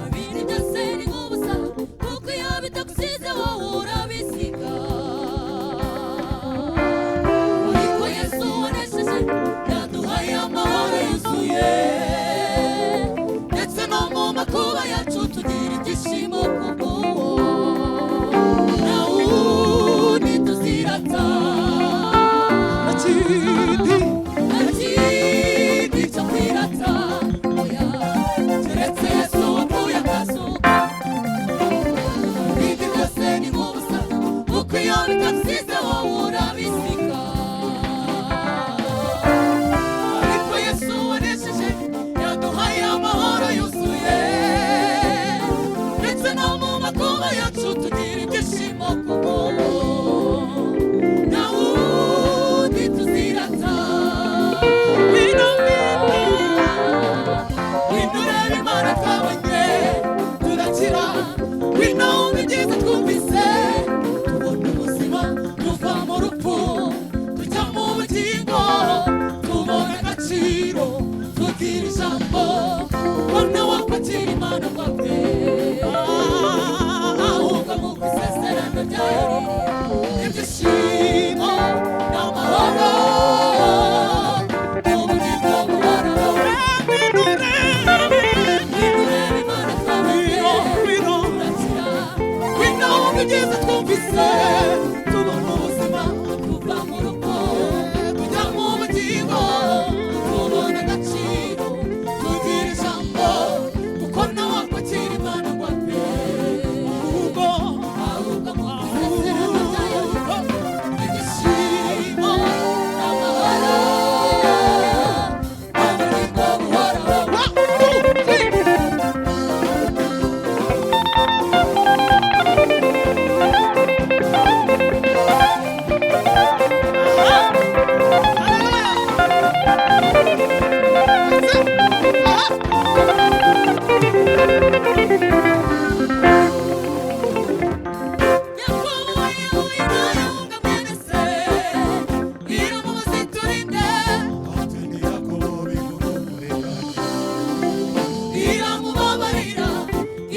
Ibindi byose ni nk'ubusa, kuko iyo bitagusize wowe urabisiga. Ariko Yesu wanesheje yaduhaye amahoro yuzuye, ndetse no mu makuba yacu tugira ibyishimo kubw'uwo. Nta wundi tuzirata, Akindi nta kindi cyo kwirata, oya, keretse Yesu wapfuye akazuka. Ibindi byose ni nk'ubusa, kuko iyo bitagusize wowe urabisiga. Ariko Yesu wanesheje yaduhaye amahoro yuzuye, ndetse no mu makuba yacu tugira ibyishimo kubw'uwo. Nta wundi tuzirata. Ngwino, ngwino, ngwino urebe Imana twabonye turakira. Ngwino wumve ibyiza twumvise, tubona ubuzima tuva mu rupfu tujya mu bugingo, tubona agaciro tugira ijambo, ubona wakwakira Imana kwawe. Ahubwo mu isezerano ryayo ibyishimo n'amahoro n'ubugingo buhoraho. Ngwino urebe, Ngwino urebe Imana twabonye ngwino, ngwino, turakira. Ngwino wumve ibyiza twumvise, tubona ubuzima tuva mu rupfu tujya mu bugingo, tubona agaciro tugira ijambo, kuko nawe wakwakira Imana ngo apfe. Ahubwo, ahubwo mu isezerano ryayo ibyishimo n'amahoro n'ubugingo buhoraho. One, two, three. Yakobo we yahuye na Yehunga mwene se, iramubaza iti urinde, iramubabarira,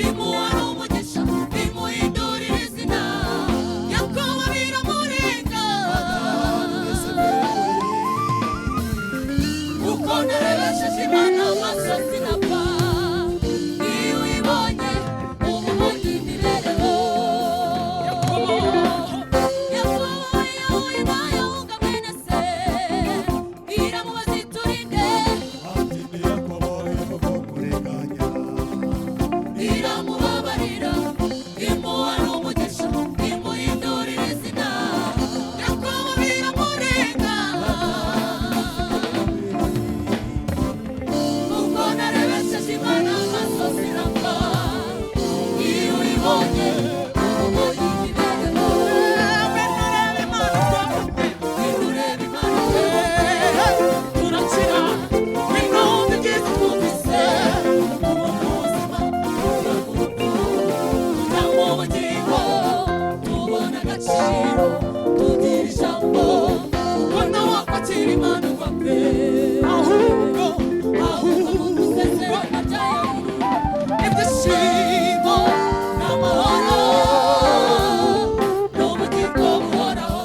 imuha n'umugisha, imuhindurira izina. Yakobo biramurenga, kuko narebesheje Imana amaso sinapfa. Iyo uyibonye uba ubonye imibereho. Yakobo yahuye na Yehunga mwene se, iramubaza iti urinde, iramubabarira, imuha n'umugisha, imuhindurira izina. Yakobo biramurenga, kuko narebesheje Imana amaso sinapfa. Iyo uyibonye uba ubonye imibereho. Ngwino urebe Imana twabonye Turakira, ngwino wumve ibyiza twumvise, tubona ubuzima tuva mu rupfu tujya mu bugingo, tubona agaciro tugira ijambo, kuko nawe wakwakira Imana ngo apfe. Ahubwo, ahubwo mu ahubwo, isezerano ryayo ibyishimo n'amahoro n'ubugingo buhoraho.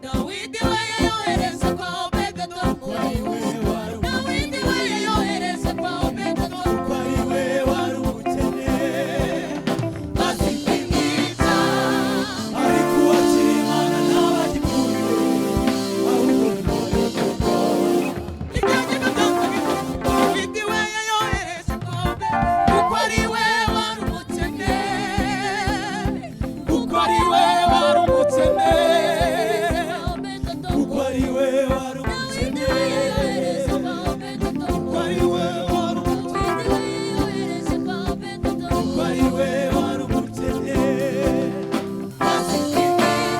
Dawidi we yayohereza kwa Obededomu. Dawidi we yayohereza kwa Obededomu. Kuko ari we wari umukene, Bazipimita ariko uwakira Imana ntaba agipfuye, ahubwo ni ibyajyaga byose bikorwa. Dawidi we yayohereje kwa Obededomu. Kuko ari we wari umukene. kuko ari we wari umukene, Obededomu. kuko ari we wari Dawidi umukene, we yayohereza kwa Obededomu. kuko ari we wari umukene, Dawidi we yayohereje kwa Obededomu. kuko ari we wari umukene. Bazipimita.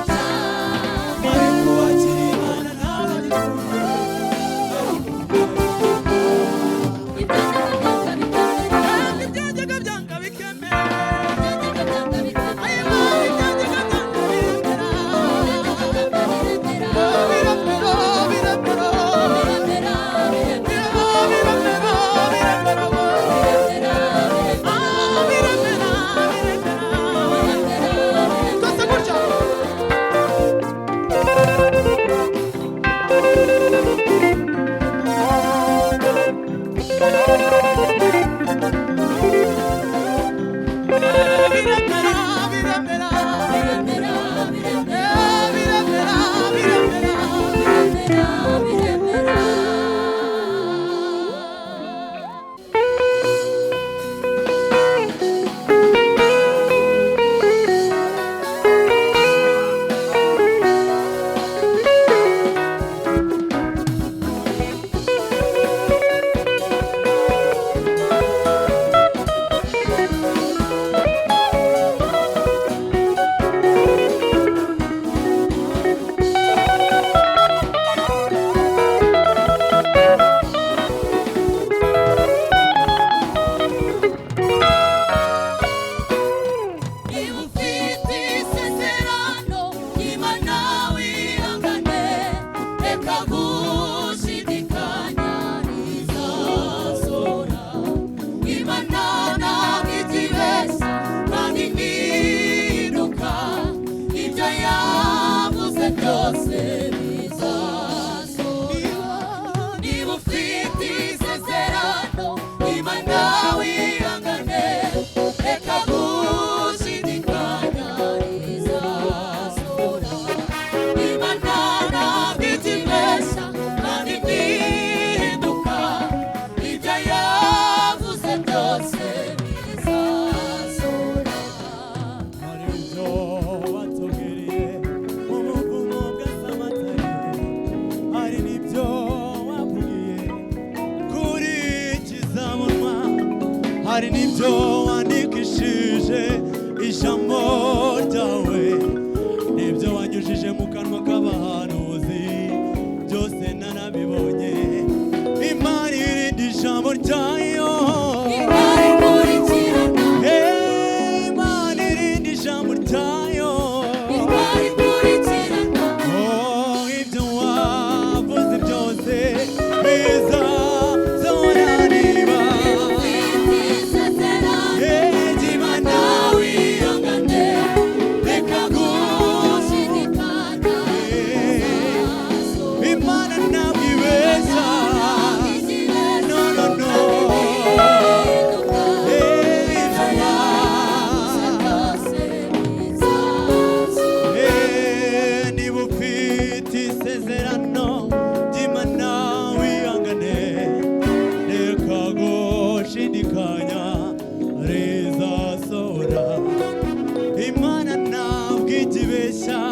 Ibeshya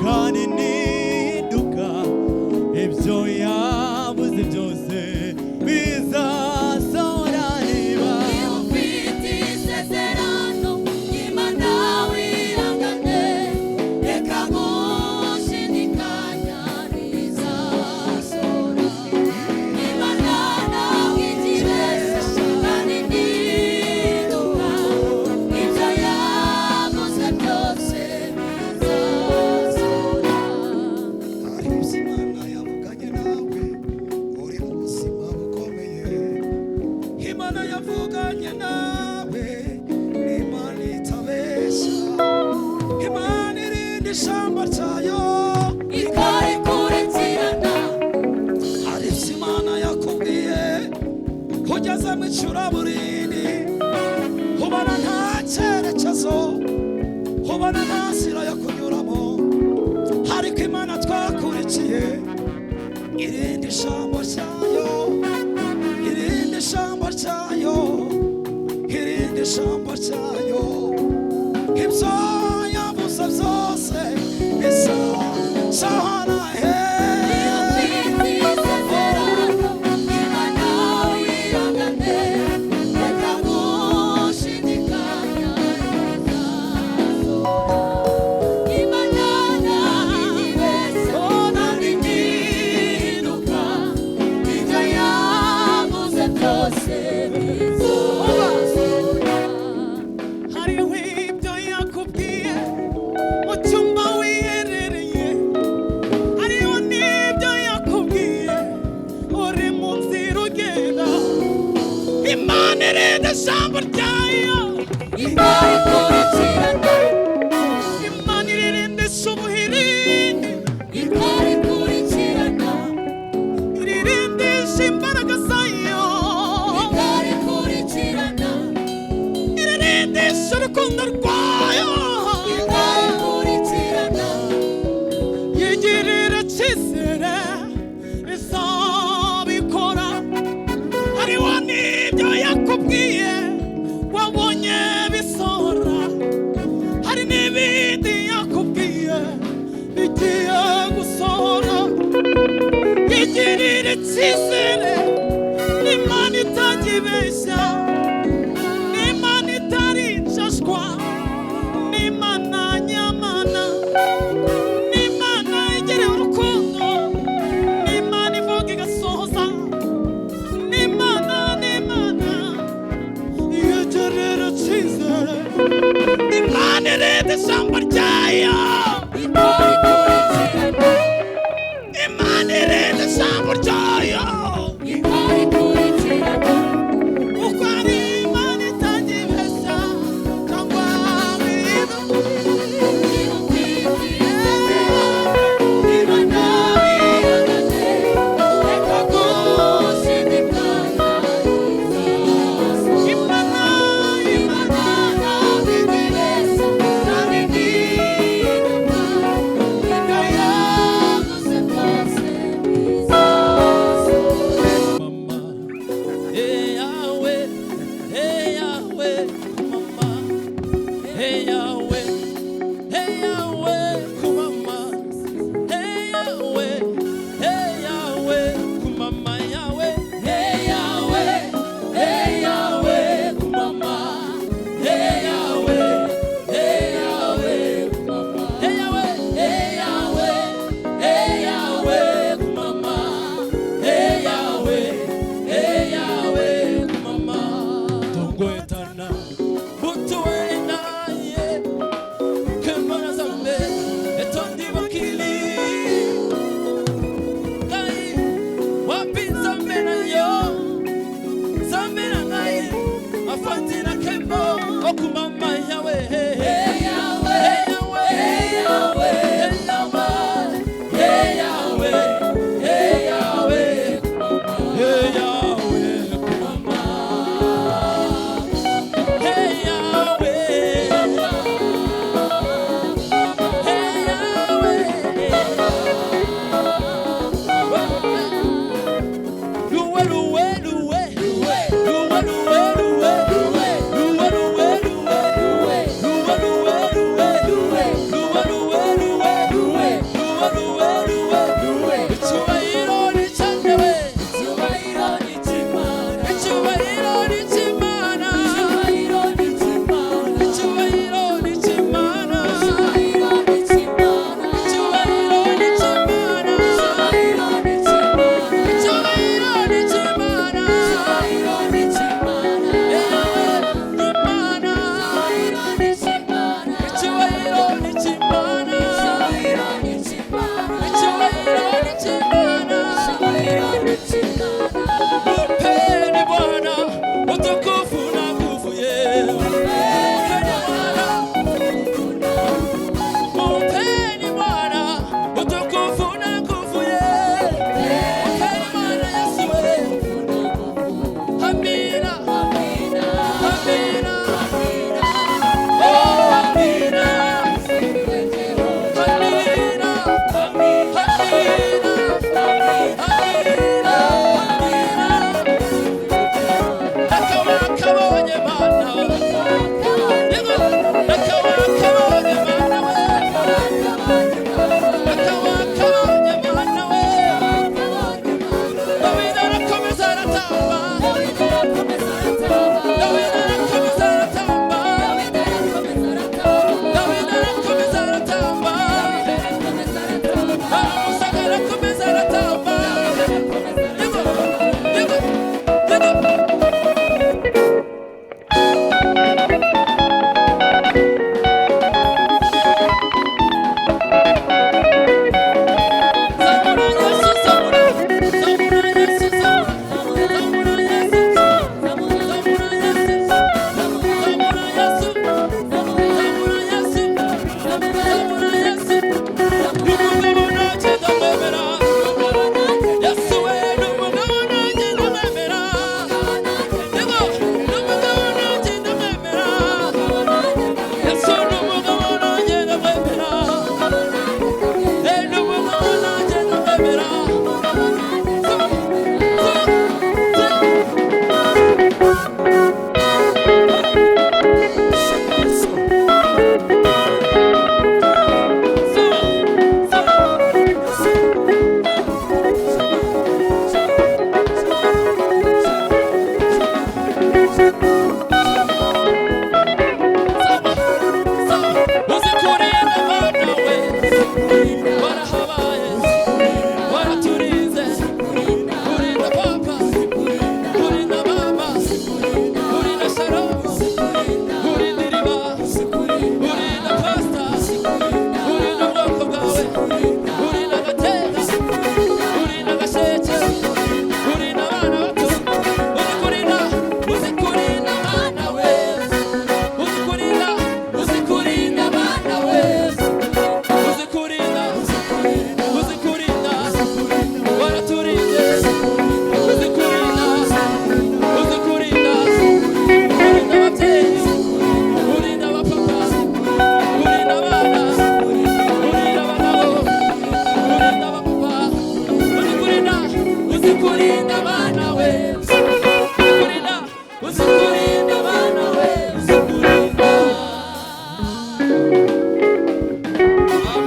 kandi ntihinduka, ibyo yavuze byose bizasohora. Niba Ufite isezerano Imana wirangane, reka gushidikanya rizasora. Imana nawe igibesha kandi ntihinduka, ibyo yavuze byose bizasora. Hari ibyo Imana yavuganye nawe uri mu buzima bukomeye. Imana yavuganye nawe ni Imana itabeshya. Imana irinda ishyamba ryayo. Ikarikurikirana. Hari ibyo Imana yakubwiye kugeza mu icuraburindi, ubona nta cyerekezo, ubona nta nzira yo kunyuramo, ariko Imana twakurikiye irindi jambo ryayo, irindi jambo ryayo, irindi jambo ryayo. Ibyo yavuze byose bizasohora. Ufite isezerano Imana wirangane, reka gushidikanya rizasora. Imana nawe igibesha kandi ntihinduka, ibyo yavuze byose bizasora. Hariho ibyo yakubwiye mu cyumba wiherereye, hariho n'ibyo yakubwiye uri mu nzira ugenda. Imana irinda ijambo ryayo. Ikarikurikirana. Imana irindisha ubuhirini. Ikarikurikirana. Irindisha imbaraga zayo. Ikarikurikirana. Irindisha urukundo rwayo. Ikarikurikirana. Yigirira icyizere izabikora. Hariho n'ibyo yakubwiye wabonye bisohora, hari n'ibindi yakubwiye bigiye gusohora. Yigirira icyizere n'Imana itajya, n'Imana itaricashwa, n'Imana nyamana, n'Imana igira urukundo, n'Imana ivuga igasohoza, n'Imana, n'Imana yegerera icyizere. Imana irinda ijambo ryayo. Ikarikurikirana. Imana irinda ijambo ryayo. Ikarikurikirana. Uko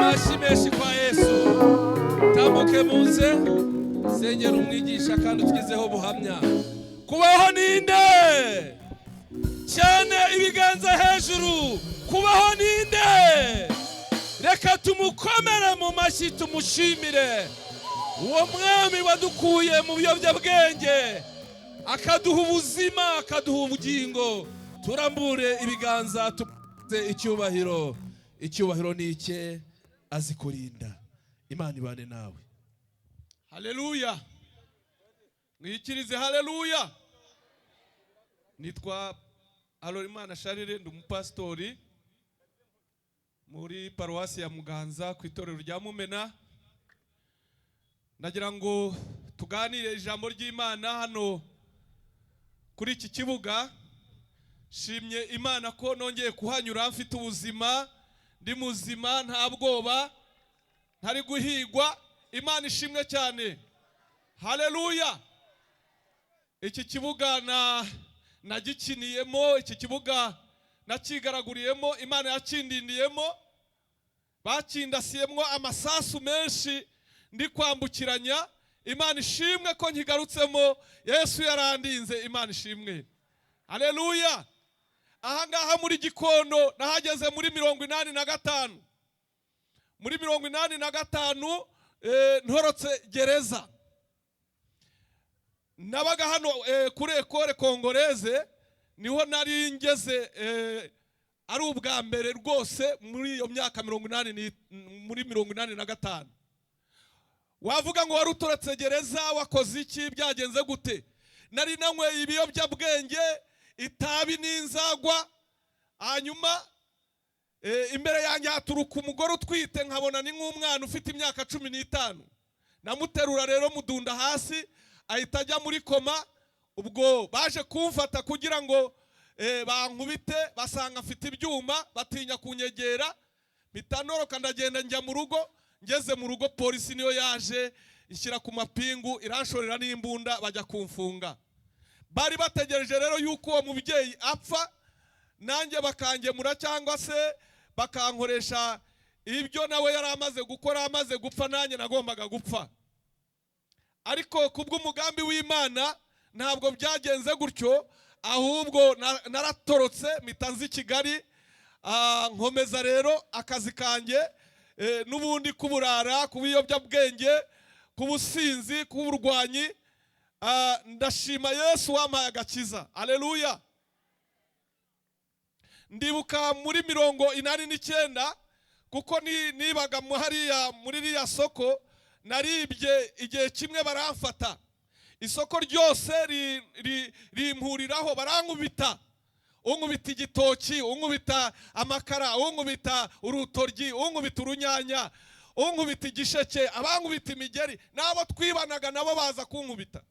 Amashyi menshi kwa Yesu. Tambuke muze sengera umwigisha kandi utugezeho ubuhamya. Kubaho ninde? Cyane ibiganza hejuru. Kubaho ninde? Reka tumukomere mu mashyi, tumushimire uwo mwami wadukuye mu biyobyabwenge, akaduha ubuzima, akaduha ubugingo. Turambure ibiganza tuze icyubahiro. Icyubahiro ni icye, azi kurinda. Imana ibane nawe. Haleluya, mwikirize haleluya. Nitwa Harorimana Sharire, ndi umupasitori muri paruwasi ya Muganza ku itorero rya Mumena. Ndagira ngo tuganire ijambo ry'Imana hano kuri iki kibuga. Shimye Imana ko nongeye kuhanyura mfite ubuzima, ndi muzima, nta bwoba, ntari guhigwa. Imana ishimwe cyane, haleluya. Iki kibuga na nagikiniyemo, iki kibuga nakigaraguriyemo, Imana yakindindiyemo. Bakindasiyemo amasasu menshi ndi kwambukiranya. Imana ishimwe ko nkigarutsemo, Yesu yarandinze. Imana ishimwe, haleluya. Ahangaha muri Gikondo nahageze muri 85, muri 85 ntorotse gereza. Nabaga hano kuri Ecole Congolaise, niho nari ngeze ari ubwa mbere rwose muri iyo myaka 80, muri 85. Wavuga ngo wari utorotse gereza, wakoze iki, byagenze gute? Nari nanyweye ibiyobyabwenge, itabi n'inzagwa. Hanyuma imbere yanjye haturuka umugore utwite, nkabona ni nk'umwana ufite imyaka 15. Namuterura rero mudunda hasi, ahita ajya muri koma. Ubwo baje kumfata kugira ngo bankubite, basanga mfite ibyuma, batinya kunyegera. Mpita noroka ndagenda njya mu rugo. Ngeze mu rugo polisi niyo yaje ishyira ku mapingu, iranshorera n'imbunda, bajya kumfunga. Bari bategereje rero yuko uwo mubyeyi apfa, nanjye bakangemura cyangwa se bakankoresha ibyo nawe yari amaze gukora. Amaze gupfa nanjye nagombaga gupfa, ariko kubw'umugambi w'Imana ntabwo byagenze gutyo, ahubwo naratorotse mpita nza i Kigali. Nkomeza rero akazi kanjye n'ubundi kuburara, kubiyobyabwenge, kubusinzi, kuburwanyi. Ndashima Yesu wampaye agakiza, haleluya. Ndibuka muri 89, kuko nibaga hariya muri ririya soko, naribye igihe kimwe baramfata, isoko ryose rimpuriraho, barankubita, unkubita igitoki, unkubita amakara, unkubita urutoryi, unkubita urunyanya, unkubita igisheke, abankubita imigeri, n'abo twibanaga nabo baza kunkubita.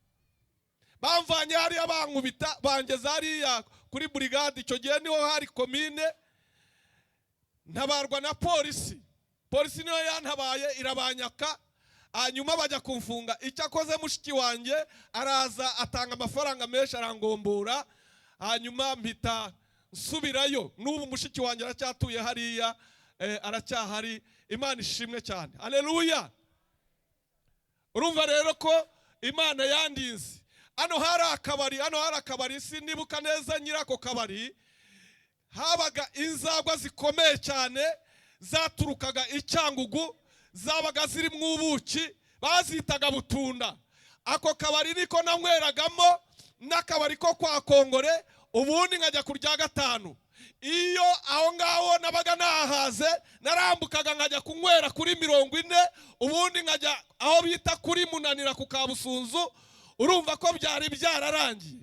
Bamvanye hariya bankubita, bangeza hariya kuri burigade. Icyo gihe niho hari komine. Ntabarwa na polisi, polisi niyo yantabaye irabanyaka, hanyuma bajya kumfunga. Icyakoze mushiki wanjye araza atanga amafaranga menshi arangombora, hanyuma mpita nsubirayo. N'ubu mushiki wanjye aracyatuye hariya, aracyahari. Imana ishimwe cyane, haleluya. Urumva rero ko Imana yandinze. Hano hari akabari, hano hari akabari, sinibuka neza nyirako kabari. Habaga inzagwa zikomeye cyane zaturukaga i Cyangugu, zabaga zirimo ubuki, bazitaga butunda. Ako kabari niko nanyweragamo, n'akabari ko kwa Kongore, ubundi nkajya kurya gatanu. Iyo aho ngaho nabaga nahaze, narambukaga nkajya kunywera kuri 40, ubundi nkajya aho bita kuri Munanira ku Kabusunzu. Urumva ko byari byararangiye.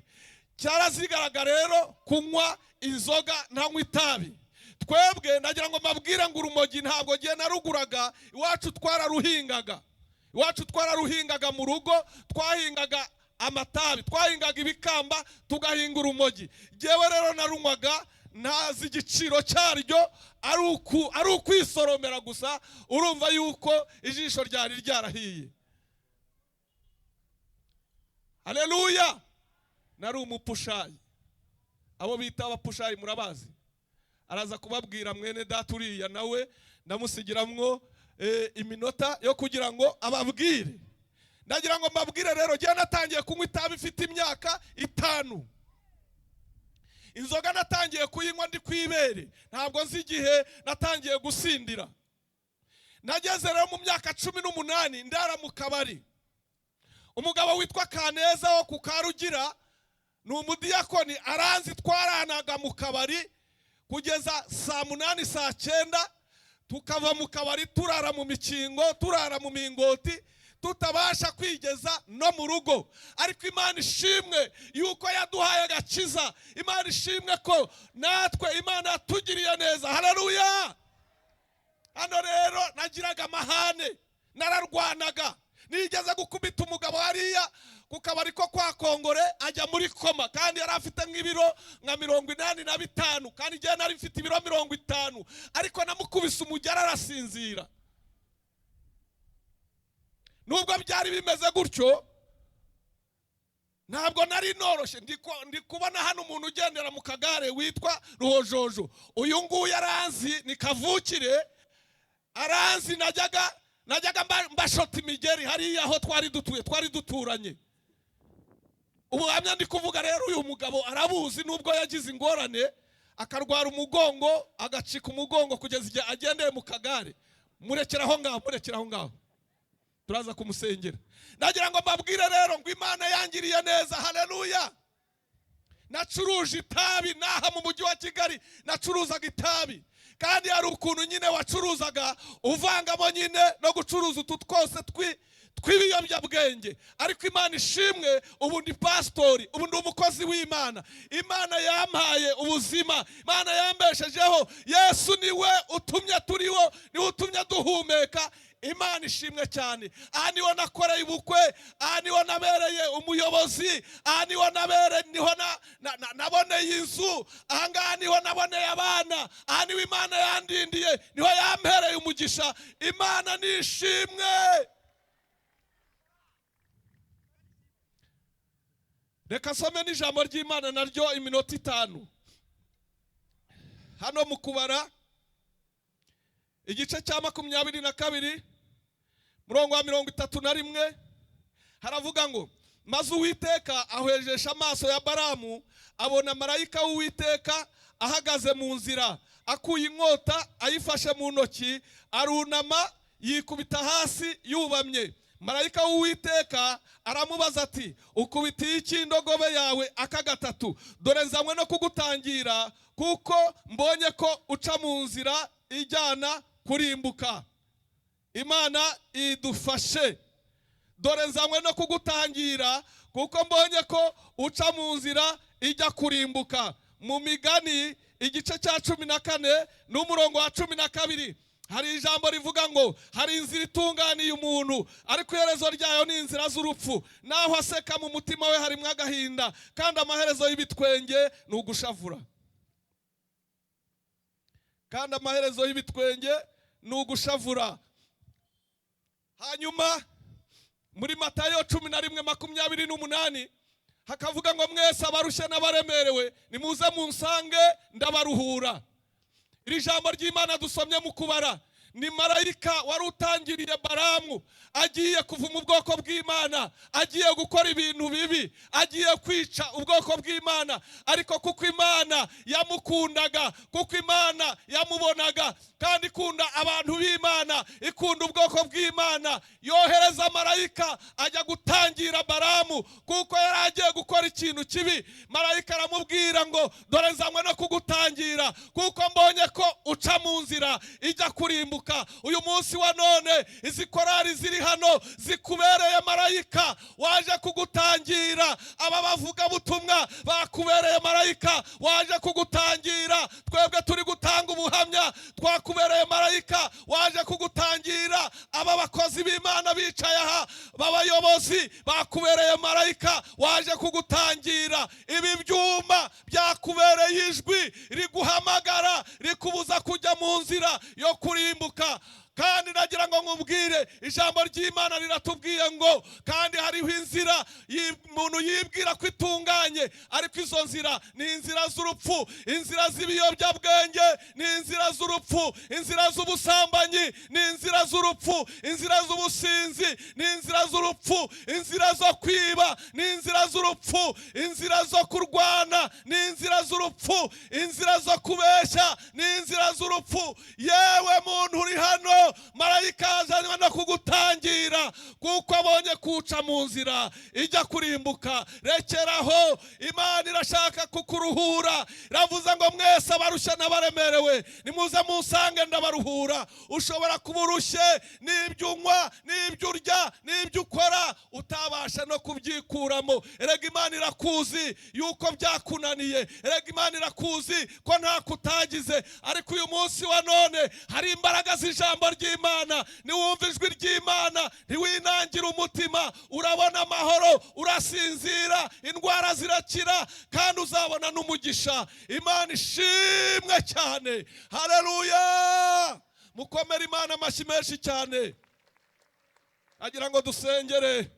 Cyarazigaragara rero kunywa inzoga ntanywa itabi. Twebwe ndagira ngo mbabwire ngo urumogi ntabwo ngiye naruguraga, iwacu twararuhingaga. Iwacu twararuhingaga mu rugo, twahingaga amatabi, twahingaga ibikamba, tugahinga urumogi. Ngewe rero narunywaga ntazi igiciro cyaryo, ari ukwisoromera gusa. Urumva yuko ijisho ryari ryarahiye. Haleluya. Nari umupushayi, abo bita abapushayi murabazi. Araza kubabwira mwene data uriya nawe ndamusigiramwo Iminota yo kugira ngo ababwire. Ndagira ngo mbabwire rero, njyewe natangiye kunywa itabi mfite imyaka 5. Inzoga natangiye kuyinywa ndi kwibere, ntabwo nzi igihe natangiye gusindira. Nageze rero mu myaka 18 ndara mu kabari. Umugabo witwa Kaneza wo ku Karugira ni umudiyakoni, aranzi, twaranaga mu kabari kugeza saa 8 saa 9, tukava mu kabari turara mu mikingo, turara mu mingoti, tutabasha kwigeza no mu rugo. Ariko Imana ishimwe yuko yaduhaye agakiza. Imana ishimwe ko natwe Imana yatugiriye neza. Haleluya. Hano rero nagiraga amahane, nararwanaga. Nigeze gukubita umugabo hariya ku kabari ko kwa Kongore, ajya muri koma, kandi yari afite nk'ibiro nka 85, kandi igihe nari mfite ibiro 50, ariko namukubise umugera arasinzira. Nubwo byari bimeze gutyo, ntabwo nari noroshye. Ndi kubona hano umuntu ugendera mu kagare witwa Ruhojojo. Uyu nguyu aranzi, ni kavukire, aranzi. Najyaga mbashota imigeri hariya aho twari dutuye, twari duturanye. Ubuhamya ndi kuvuga rero uyu mugabo arabuzi, nubwo yagize ingorane akarwara umugongo, agacika umugongo kugeza igihe agendeye mu kagare. Murekeraho ngaho, murekeraho ngaho, turaza kumusengera. Ndagira ngo mbabwire rero ngo Imana yangiriye neza. Haleluya. Nacuruje itabi naha mu mujyi wa Kigali, nacuruzaga itabi, kandi hari ukuntu nyine wacuruzaga uvangamo nyine no gucuruza utu twose tw'ibiyobyabwenge. Ariko Imana ishimwe, ubu ndi pastori, ubu ndi umukozi w'Imana. Imana yampaye ubuzima, Imana yambeshejeho. Yesu niwe utumye turiho, niwe utumye duhumeka. Imana ishimwe cyane. Aha niho nakoreye ubukwe, aha niho nabereye umuyobozi, aha niho niho naboneye inzu, aha ngaha niho naboneye abana, aha niho Imana yandindiye, niho yampereye umugisha. Imana ni ishimwe. Reka nsome n'ijambo ry'Imana naryo iminota 5. Hano mu Kubara igice cya 22 murongo wa 31 haravuga ngo: maze Uwiteka ahwejesha amaso ya Balamu, abona marayika w'Uwiteka ahagaze mu nzira, akuye inkota ayifashe mu ntoki, arunama yikubita hasi yubamye. Marayika w'Uwiteka aramubaza ati: ukubitiye iki indogobe yawe aka gatatu? Dore nzanywe no kugutangira, kuko mbonye ko uca mu nzira ijyana kurimbuka. Imana idufashe. Dore nzanywe no kugutangira, kuko mbonye ko uca mu nzira ijya kurimbuka. Mu Migani igice cya 14 n'umurongo wa 12 hari ijambo rivuga ngo: hari inzira itunganiye umuntu, ariko iherezo ryayo ni inzira z'urupfu. Naho aseka mu mutima we harimo agahinda, kandi amaherezo y'ibitwenge ni ugushavura. Kandi amaherezo y'ibitwenge ni ugushavura. Hanyuma muri Matayo 11:28 hakavuga ngo: mwese abarushye n'abaremerewe nimuze munsange ndabaruhura. Iri jambo ry'Imana dusomye mu Kubara ni marayika wari utangiriye Balamu, agiye kuva mu bwoko bw'Imana, agiye gukora ibintu bibi, agiye kwica ubwoko bw'Imana. Ariko kuko Imana yamukundaga, kuko Imana yamubonaga, kandi ikunda abantu b'Imana, ikunda ubwoko bw'Imana, yohereza marayika ajya gutangira Balamu, kuko yari agiye gukora ikintu kibi. Marayika aramubwira ngo: dore nzanywe no kugutangira, kuko mbonye ko uca mu nzira ijya kurimbuka. Uyu munsi wa none izi korari ziri hano zikubereye marayika waje kugutangira. Aba bavuga butumwa bakubereye marayika waje kugutangira. Twebwe turi gutanga ubuhamya, twakubereye marayika waje kugutangira. Aba bakozi b'Imana bicaye aha b'abayobozi bakubereye marayika waje kugutangira. Ibi byuma byakubereye ijwi riguhamagara, rikubuza kujya mu nzira yo kurimbuka. Kandi nagira ngo nkubwire, ijambo ry'Imana riratubwiye ngo kandi hariho inzira umuntu yibwira ko itunganye, ariko izo nzira ni inzira z'urupfu. Inzira z'ibiyobyabwenge ni inzira z'urupfu, inzira z'ubusambanyi ni inzira z'urupfu, inzira z'ubusinzi ni inzira z'urupfu, inzira zo kwiba ni inzira z'urupfu, inzira zo kurwana ni inzira z'urupfu, inzira zo kubeshya ni inzira z'urupfu. Yewe muntu uri hano, marayika azanywe no kugutangira kuko abonye kuca mu nzira ijya kurimbuka. Rekeraho, Imana irashaka kukuruhura. Iravuze ngo mwese abarushye n'abaremerewe nimuze munsange ndabaruhura. Ushobora kuba urushye n'ibyo unywa, n'ibyo urya, n'ibyo ukora, utabasha no kubyikuramo. Erega Imana irakuzi yuko byakunaniye, erega Imana irakuzi ko nta kutagize. Ariko uyu munsi wa none hari imbaraga z'ijambo ry'Imana. Niwumva ijwi ry'Imana ntiwinangire umutima, urabona amahoro, urasinzira, indwara zirakira, kandi uzabona n'umugisha. Imana ishimwe cyane. Haleluya! Mukomere Imana amashyi menshi cyane. Agira ngo dusengere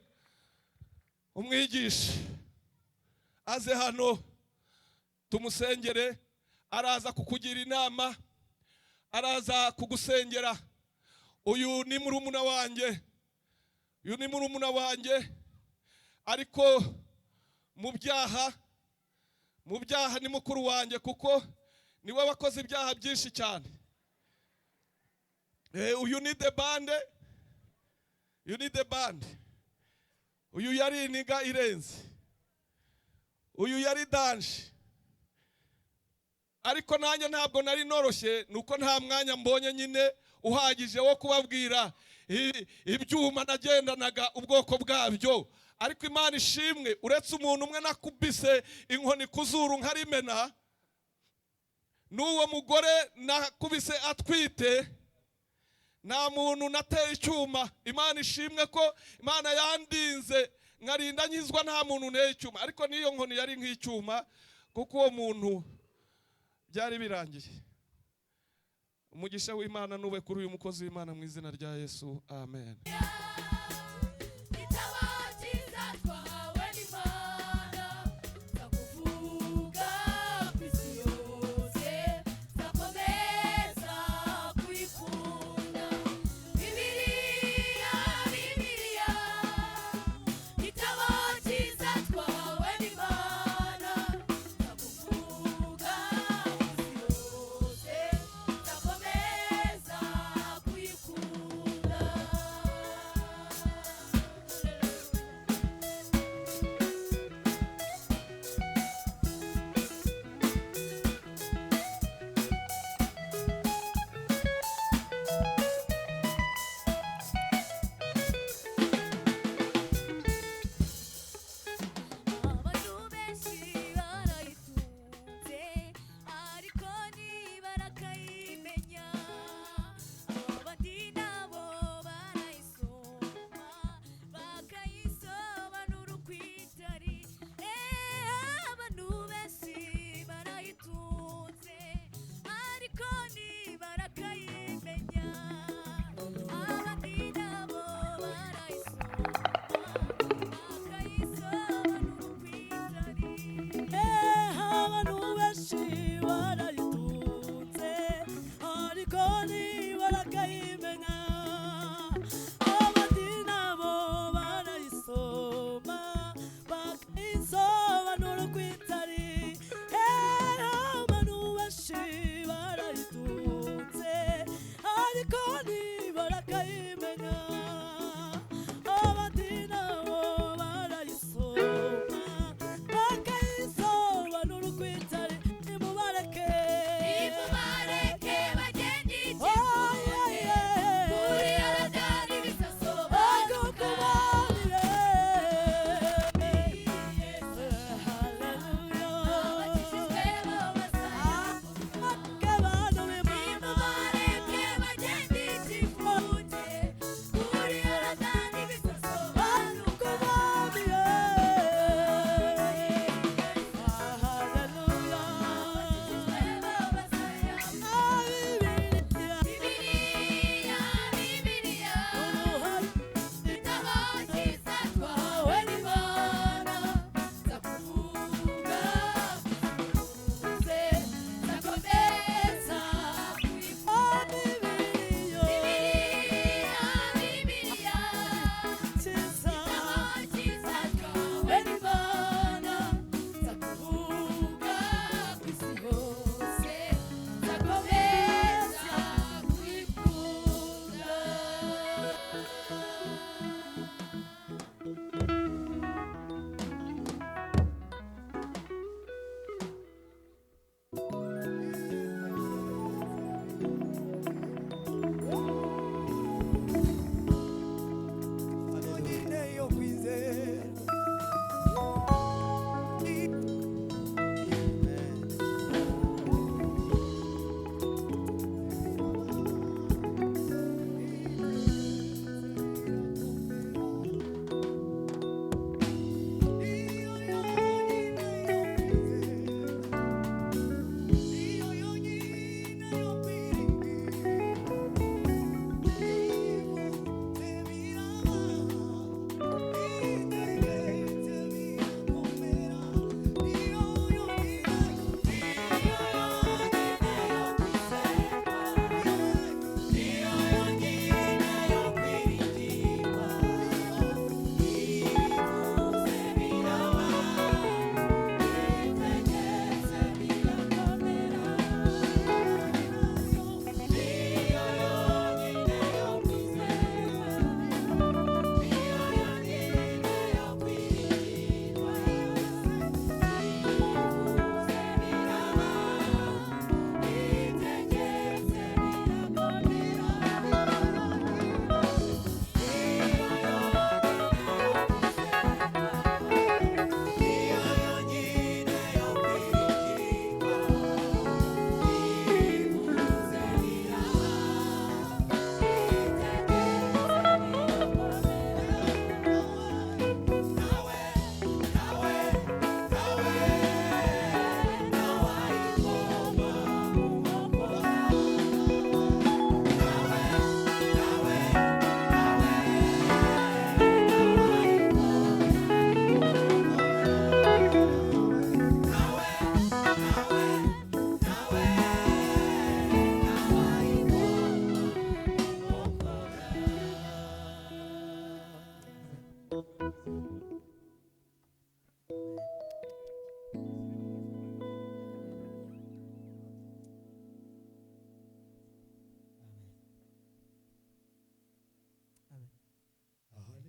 umwigisha aze hano tumusengere. Araza kukugira inama, araza kugusengera. Uyu ni murumuna wanjye, uyu ni murumuna wanjye, ariko mu byaha ni mukuru wanjye, kuko niwe wakoze ibyaha byinshi cyane. Uyu ni the band, uyu ni the band. Uyu yari iniga irenze, uyu yari danje. Ariko nanjye ntabwo nari noroshye, nuko nta mwanya mbonye nyine uhagije wo kubabwira ibyuma nagendanaga ubwoko bwabyo. Ariko Imana ishimwe, uretse umuntu umwe nakubise inkoni kuzuru nkarimena, n'uwo mugore nakubise atwite, nta muntu nateye icyuma. Imana ishimwe ko Imana yandinze nkarinda nkizwa, nta muntu nteye icyuma. Ariko n'iyo nkoni yari nk'icyuma, kuko uwo muntu byari birangiye. Umugisha w'Imana nube kuri uyu mukozi w'Imana mu izina rya Yesu, amen.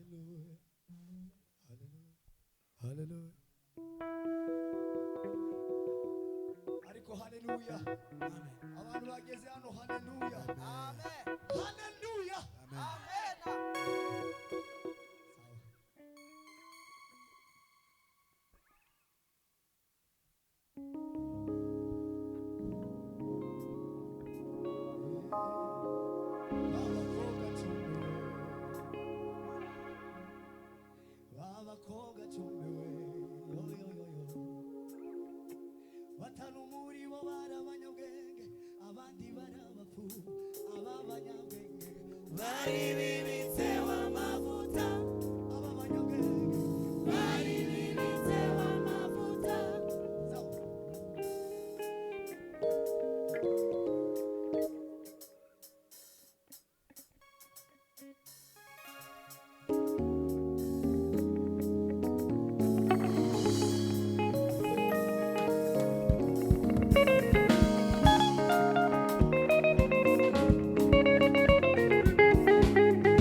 Haleluya, haleluya, haleluya. Ariko haleluya, abantu bageze hano, haleluya, haleluya. Sawa. Babakobwa cumi we, yo yo yo yo, batanu muri bo bari abanyabwenge, abandi bari abapfu. Aba banyabwenge bari bibitseho amavuta, aba banyabwenge bari bibitseho amavuta. Sawa. Amen.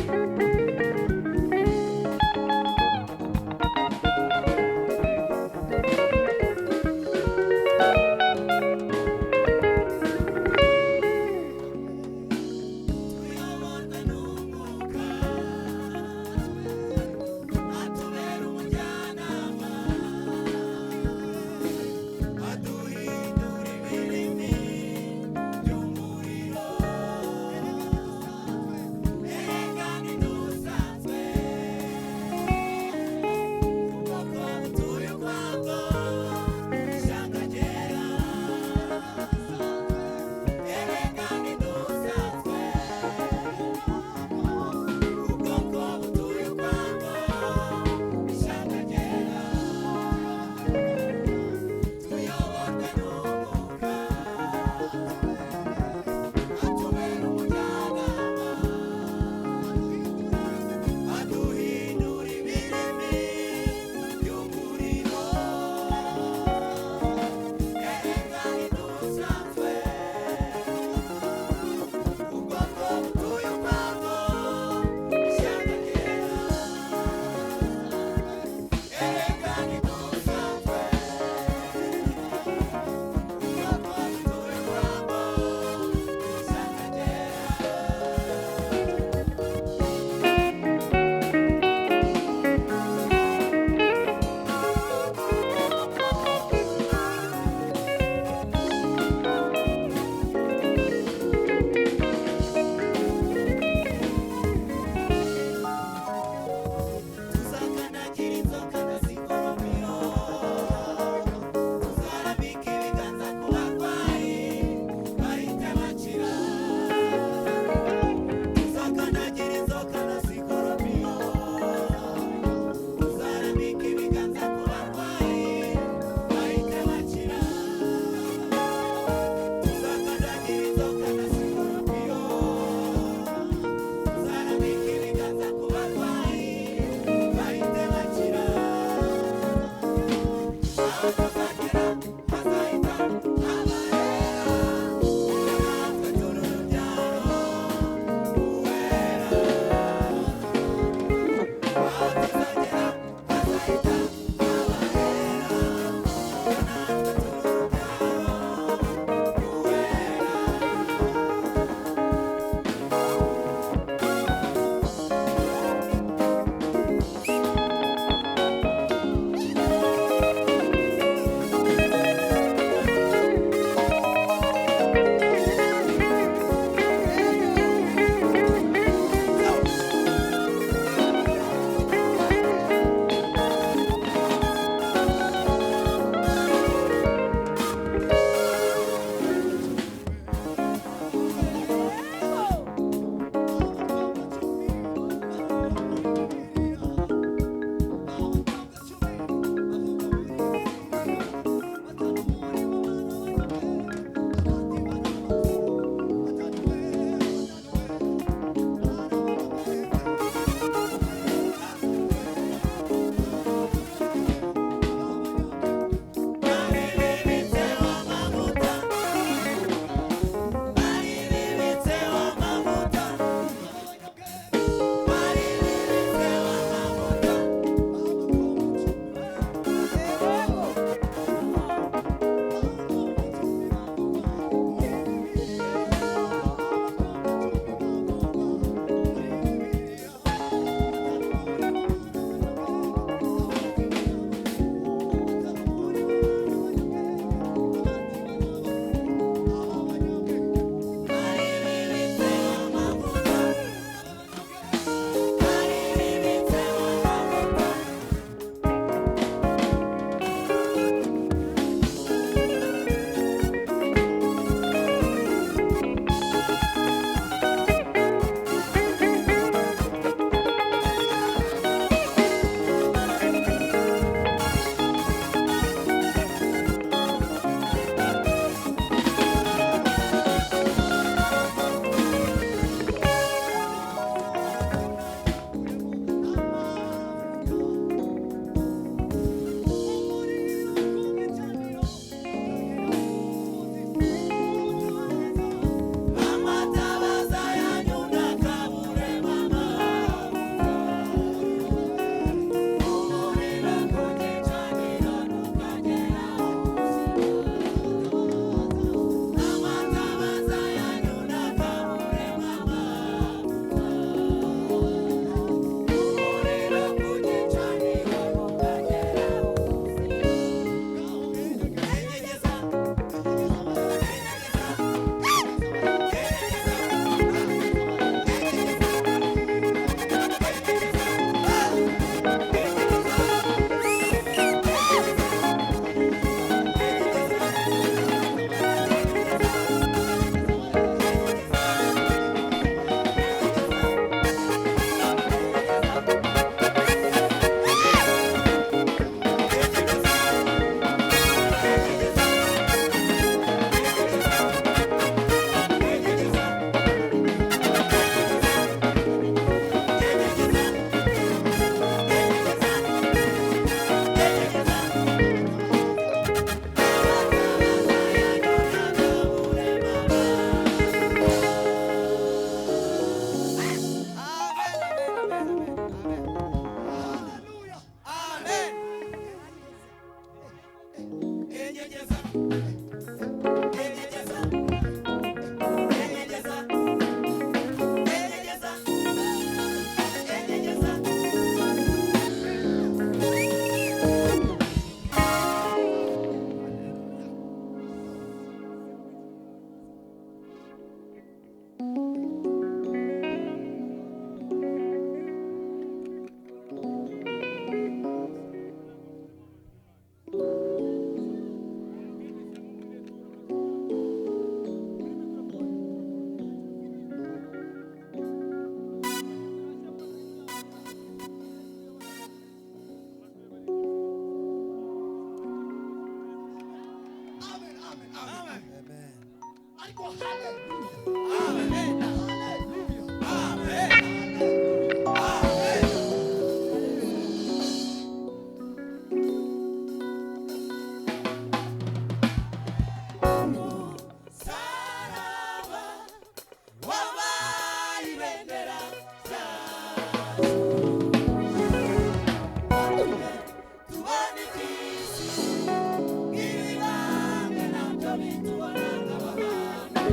Haleluya. Amen. Enyegeza. Enyegeza. Enyegeza. Enyegeza. Enyegeza. Amen, amen, amen. Amen. Ariko haleluya. Amen. Haleluya. Amen. Umusaraba wabaye ibendera ryacu. Tubona iby'isi, nk'ibibambwe nabyo bitubona nk'abahanga.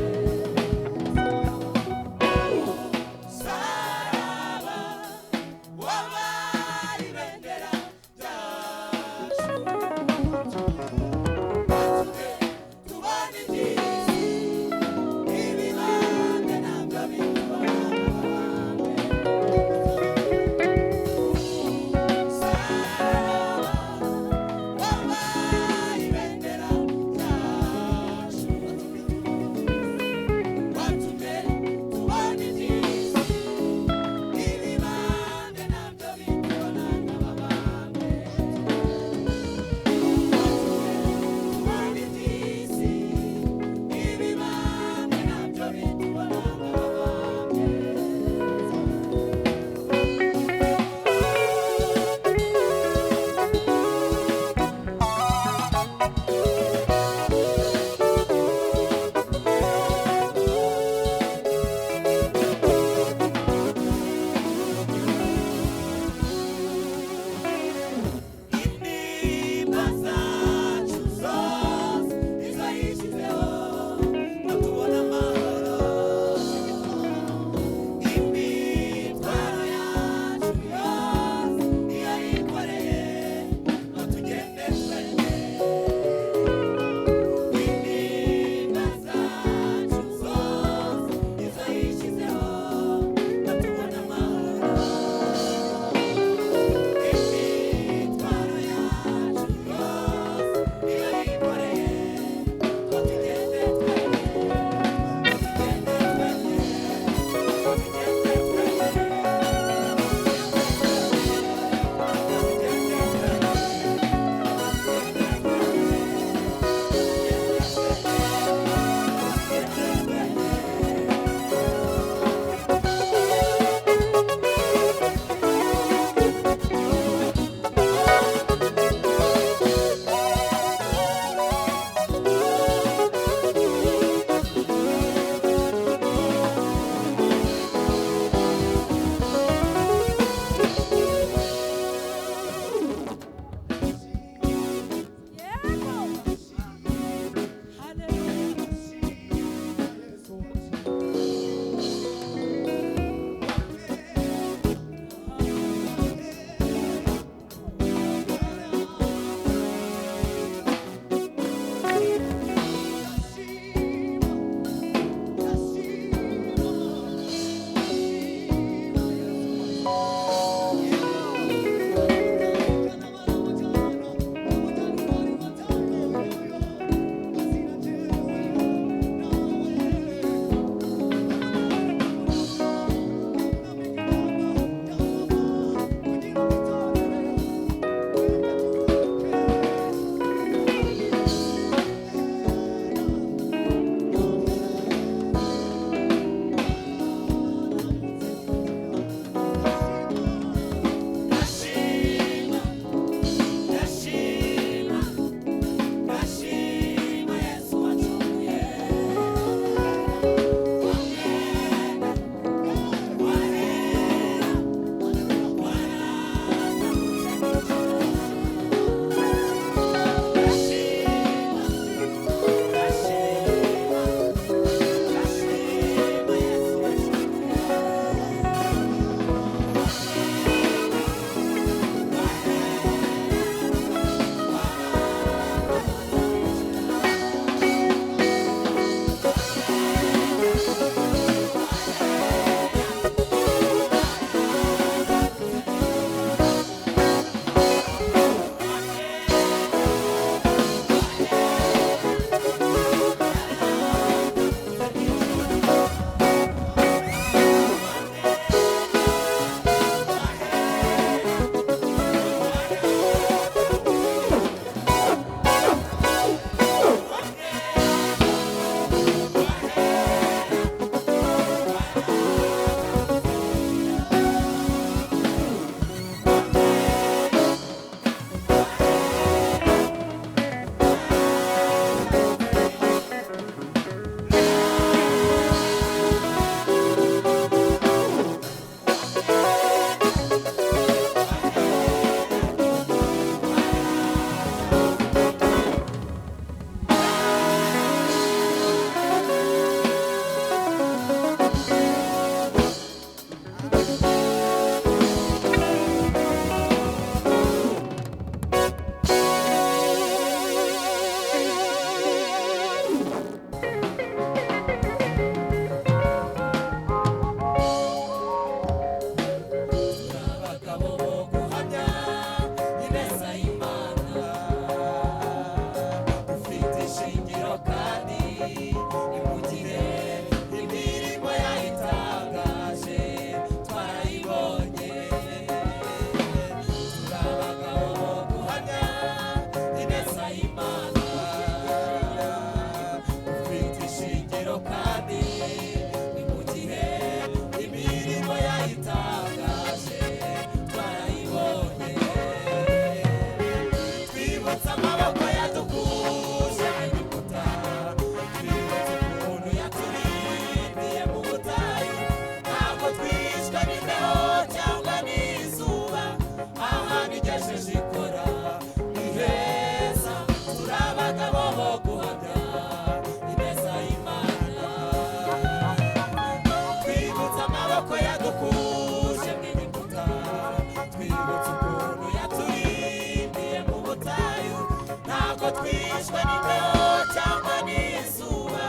twishwe n'imbeho cyangwa n'izuba,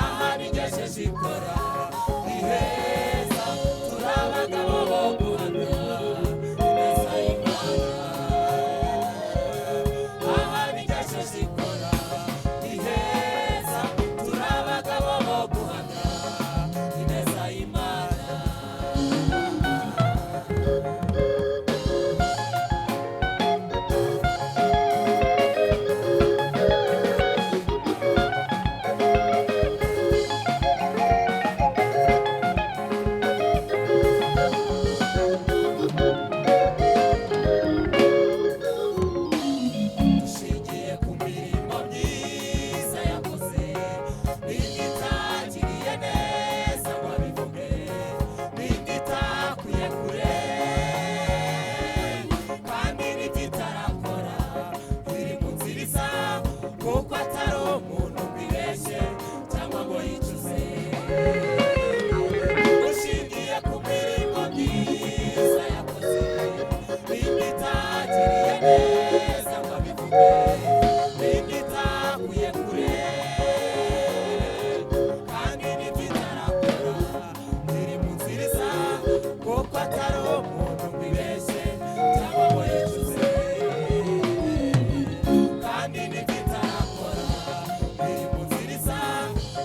aha nigejeje ikora ni heza, turi abagabo bo guhamya ineza y'Imana. Aha nigejeje ikora ni heza, turi abagabo bo guhamya ineza y'Imana. Dushingiye ku mirimo myiza yakoze, n'itagiriye neza ngo abivuge, n'itakuye kure, kandi n'ititarakora iri mu nzira isa, kuko atari umuntu ngo ibeshye cyangwa ngo yicuze. Dushingiye ku mirimo myiza yakoze, n'itagiriye neza ngo abivuge, n'itakuye kure, kandi n'ititarakora iri mu nzira isa, kuko atari umuntu ngo ibeshye cyangwa ngo yicuze. Kandi n'ititarakora iri mu nzira isa,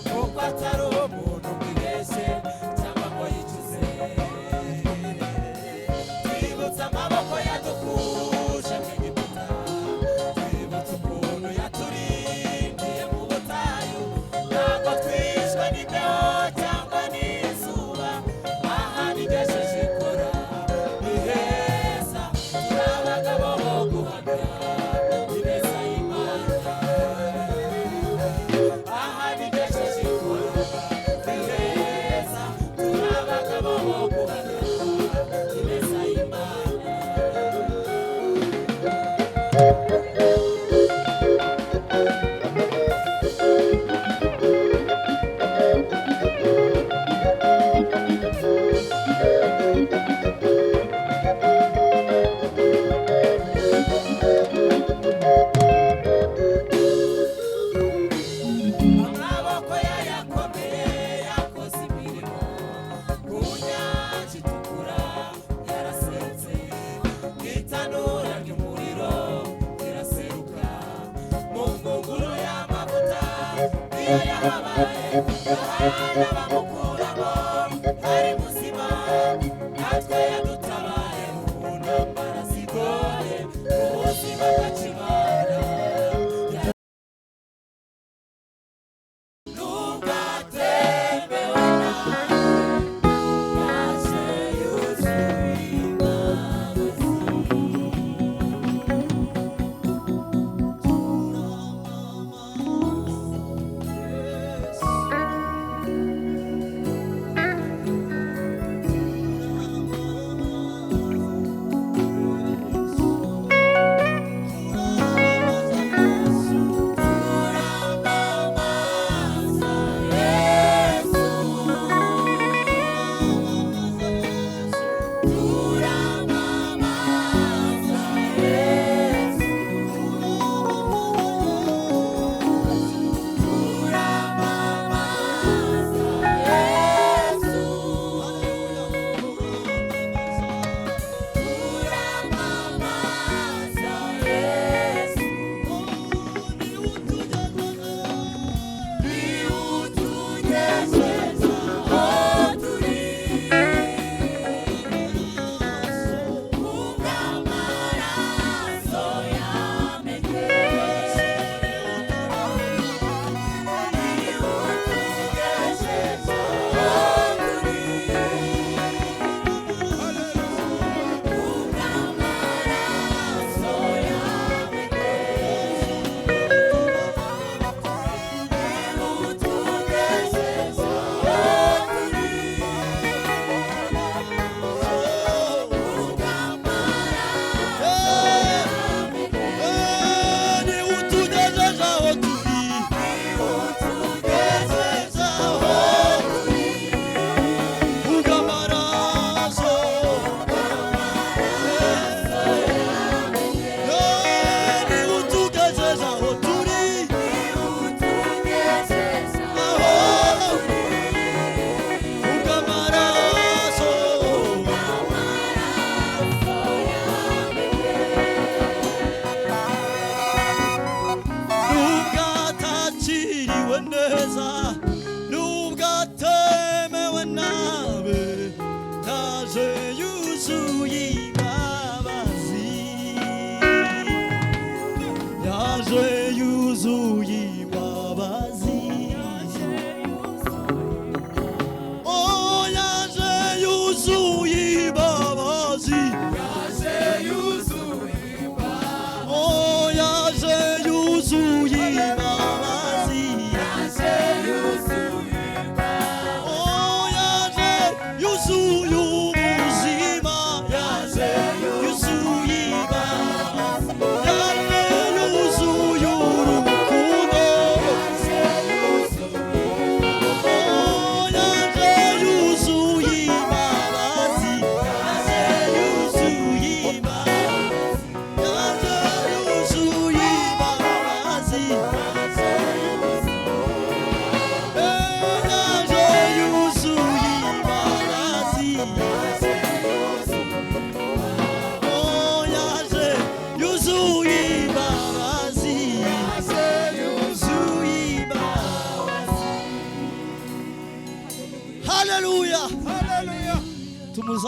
kuko atari umuntu ngo ibeshye cyangwa ngo yicuze. Twibutse amaboko yadukuje mu Egiputa, twibutse ukuntu yaturindiye mu butayu, ntabwo twishwe n'imbeho cyangwa n'izuba, aha nigejeje ikora ni heza, turi abagabo bo guhamya ineza y'Imana. Aha nigejeje ikora ni heza, turi abagabo bo guhamya ineza y'Imana. Amaboko ye yakomeye yakoze imirimo, ku nyanja itukura yaraserutse, mu itanura ry'umuriro iraseruka, mu ngunguru y'amavuta niyo yahabaye, Yohana bamukuramo ari muzima, natwe yadutabaye mu ntambara zigoye, mu buzima bw'akibana. Ntugatemewe nawe, yaje yuzuye imbabazi. Yesu.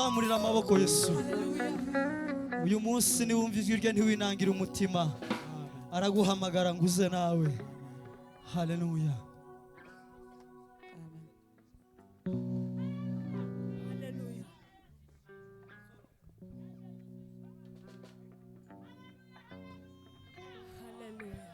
Tuzamurira amaboko Yesu. Uyu munsi niwumva ijwi rye ntiwinangire umutima, araguhamagara ngo uze nawe. Haleluya. Haleluya. Haleluya.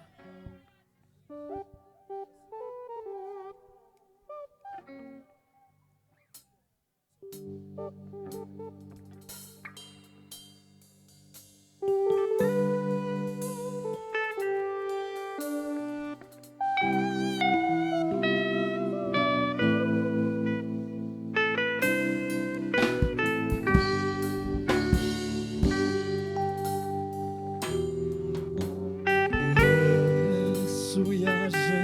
Yesu yaje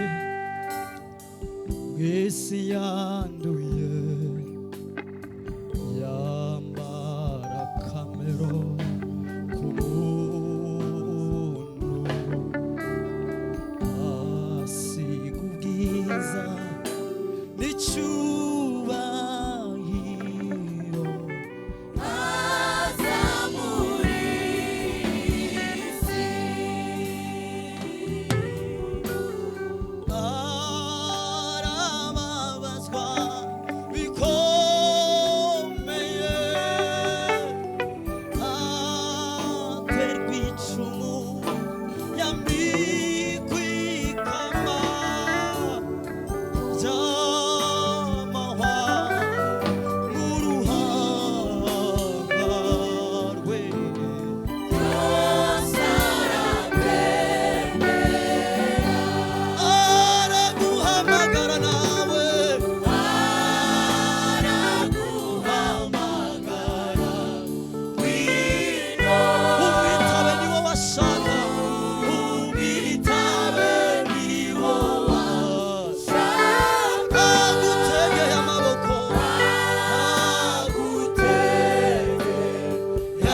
mu isi yanduye, yambara kamero k'umuntu, asiga ubwiza n'icyubahiro. Arababazwa bikomeye, aterwa icumu, yambikwa ikamba ry'amahwa mu ruhanga rwe. Araguhamagara nawe, araguhamagara, umwitabe niwo washaka, umwitabe niwo washaka, agutegeye amaboko, agutegeye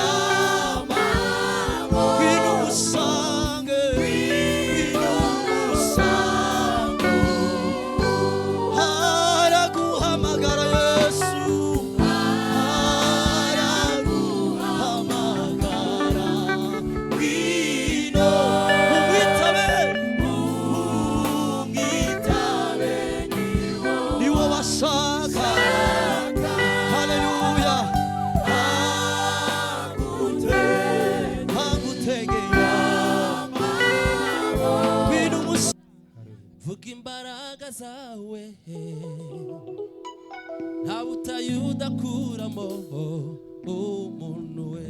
amaboko, ngwino umusange, ngwino umusange, araguhamagara Yesu, araguhamagara, ngwino umwitabe, umwitabe niwo washaka. Haleluya. Agutegeye, ngwino umusange. Vuga imbaraga zawe, nta butayu udakuramo umuntu we.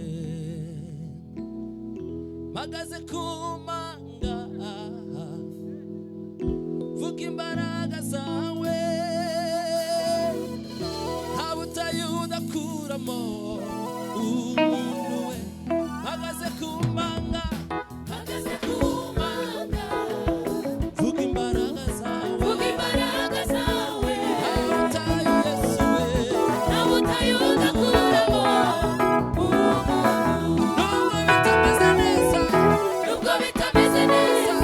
Mpagaze ku manga, vuga imbaraga zawe, nta butayu udakuramo umuntu we. Mpagaze ku manga, mpagaze ku manga, vuga imbaraga zawe, Vuga imbaraga zawe, nta butayu Yesu we. nta butayu udakuramo umuntu. Nubwo bitameze neza, Nubwo bitameze neza,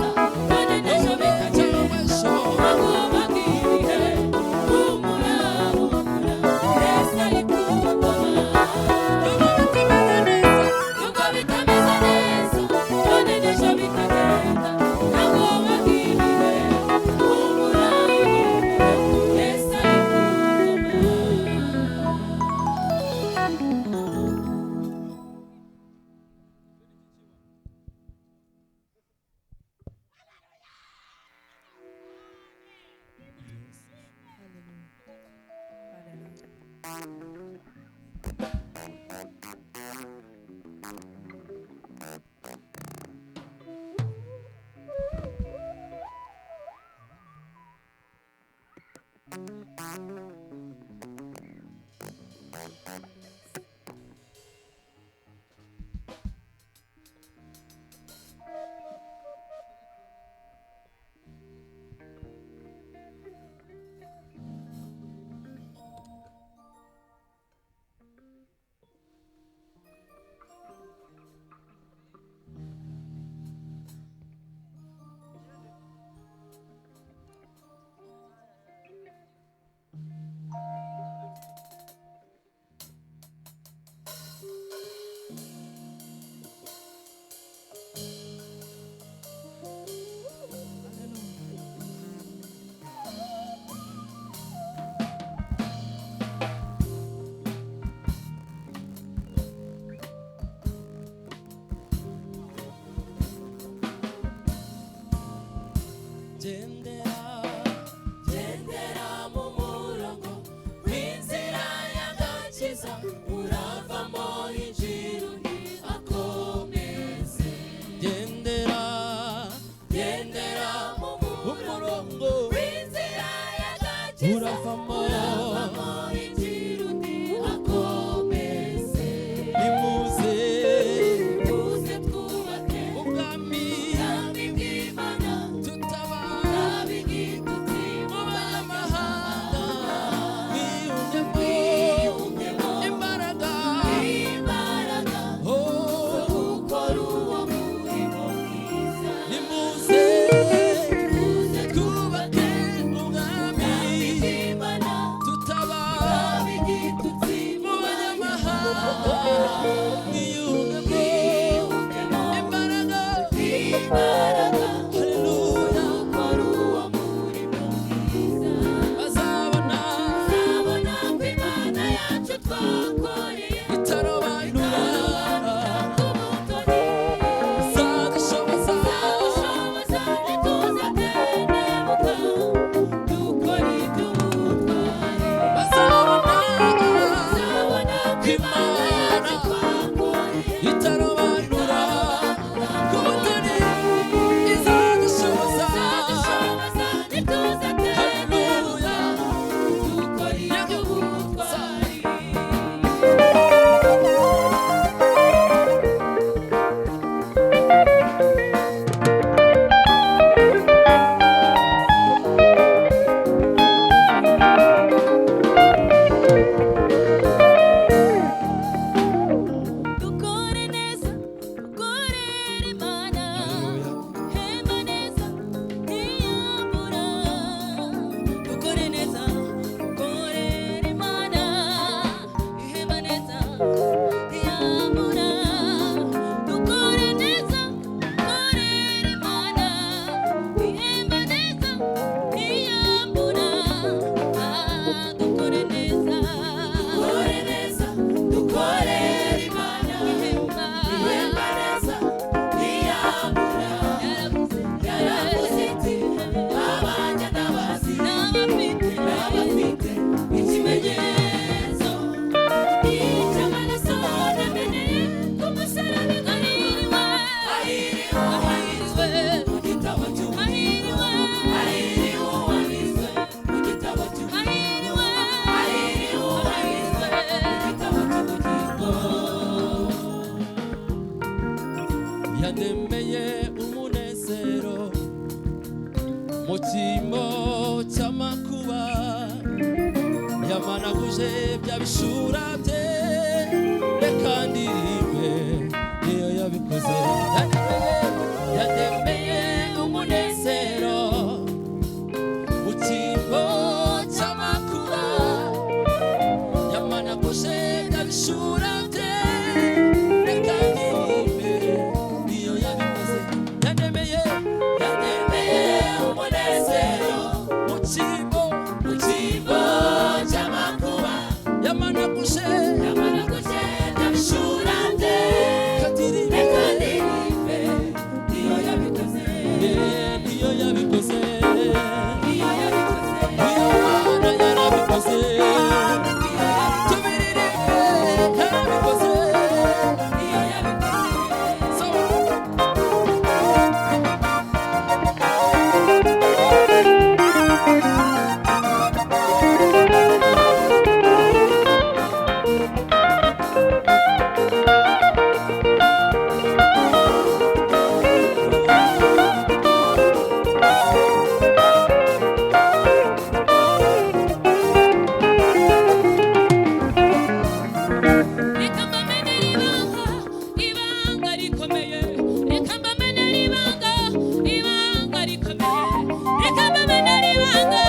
Gendera, Gendera mu murongo w'inzira y'agakiza, uravamo injira undi akomeze. Gendera, Gendera mu umurongo w'inzira y'agakiza, uravamo uravamo injira undi akomeze. Nimuze Tuze twubake ubwami ubwami bw'Imana, tutaba ab'igitutsi mu banyamahanga. Mwiyungemo mwiyungemo imbaraga, imbaraga oh, zo gukora uwo murimo mwiza. Nimuze Tuze twubake ubwami ubwami bw'Imana, tutaba ab'igitutsi mu banyamahanga. Mwiyungemo mwiyungemo imbaraga, imbaraga haleluya, zo gukora uwo murimo mwiza. Bazabona Bazabona ko Imana yacu twakoreye itarobanura, ku butoni. izadushoboza, Zadushoboza ntituzatentebuka, dukora iby'ubutwari. Bazabona Bazabona ko Imana yacu twakoreye itarobanura ku butoni, izadushoboza, Zadushoboza ntituzatentebuka, dukora iby'ubutwari. Dukore neza, dukorere Imana, hema neza, ntiyambura. Dukore neza, dukorere Imana, ihema neza, ntiyambura. Dukore neza, dukorere Imana, ihema neza, ntiyambura. Ah, dukore neza, Dukore neza, dukorere Imana, ihema, ihemba neza, ntiyambura. Yaravuze iti, abanya n'abazi, n'abafite n'abafite ikimenyetso icy'amaraso nameneye ku musaraba. Ahiriwe, Ahiriwe uwanditswe mu gitabo cy'ubugingo, ahiriwe, ahiriwe uwanditswe mu gitabo cy'ubugingo, ahiriwe, ahiriwe uwanditswe mu gitabo cy'ubugingo. Yandemeye umunezero mu cyimbo cy'amakuba, yamanaguje bya bishura bye, reka ndirimbe niyo yabikoze. Yandemeye, yandemeye umunezero mu cyimbo cy'amakuba, yamanaguje bya bishura bye, reka ndirimbe niyo yabikoze. Yandemeye, Yandemeye umunezero mu cyimbo, mu cyimbo cy'amakuba, yamanaguje yamanaguje bya bishura bye, kadiribe reka ndirimbe niyo yabikoze, niyo yabikoze, niyo yabikoze, niyo Mana yarabikoze, tubiririmbe yarabikoze. niyo yabikoze. So Reka mbamenere ibanga, ibanga rikomeye. Reka mbamenere ibanga, ibanga rikomeye. Reka mbamenere ibanga,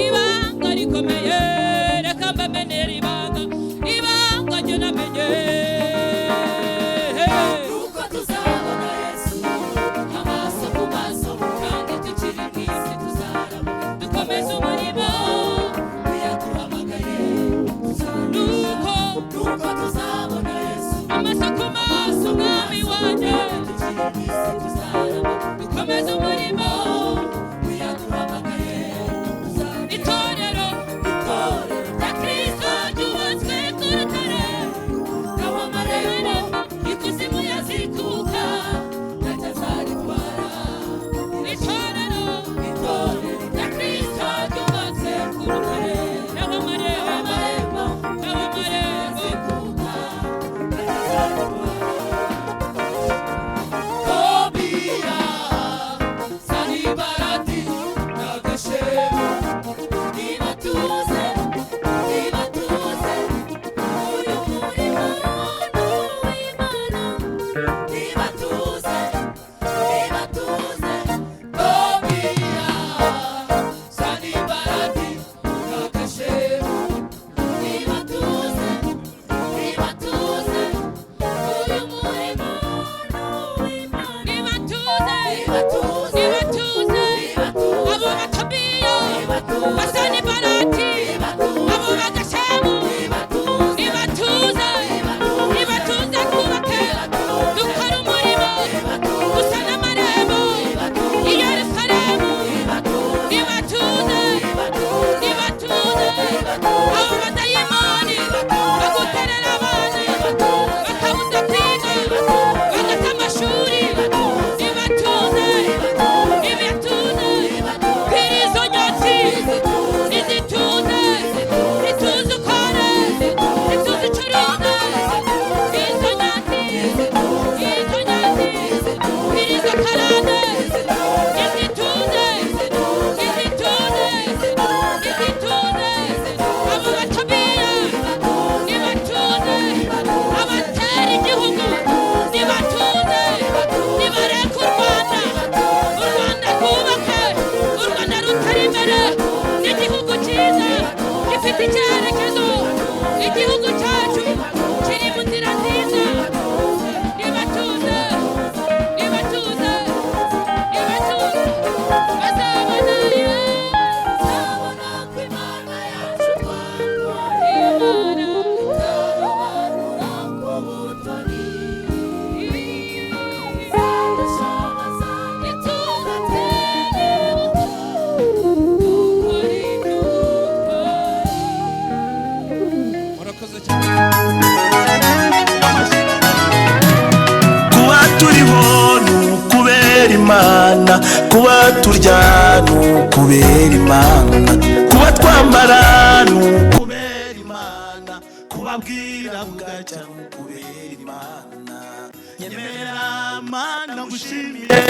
ibanga rikomeye. Reka mbamenere ibanga, ibanga jye namenye. Nuko tuzabona Yesu amaso ku maso, kandi tukiri mu isi tuzaramuka. Dukomeze umurimo, Yaduhamagaye nuko nuko tuzabona Yesu amaso ku maso, umwami wanjye. tukiri mu isi tuzaramuka. Dukomeze umurimo, Yaduhamagaye. ukubera Imana, kuba turya ni ukubera Imana, kuba twambara ni ukubera Imana, kubabwira bugacya ni ukubera Imana. Nyemerera Mana ngushimire,